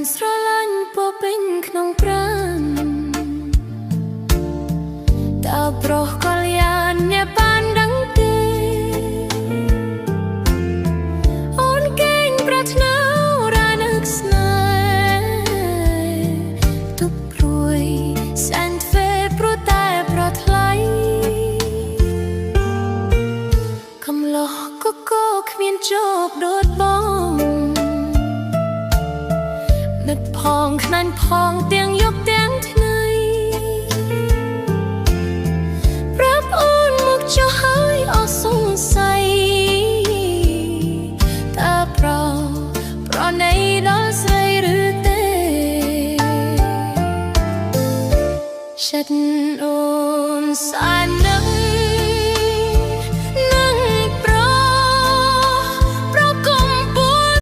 នស្រឡាញ់ពោពេញក្នុងប្រាណតើប្រុសកល្យានអ្នកបានដឹងទេអូនគេងប្រាថ្នារានឹកស្នេហ៍ទុកព្រួយសែនទ្វេព្រោះតែប្រថ្លៃកំឡោះកកគ្មានជោគដូចបង នឹកផងខ្នាញ់ផងទៀ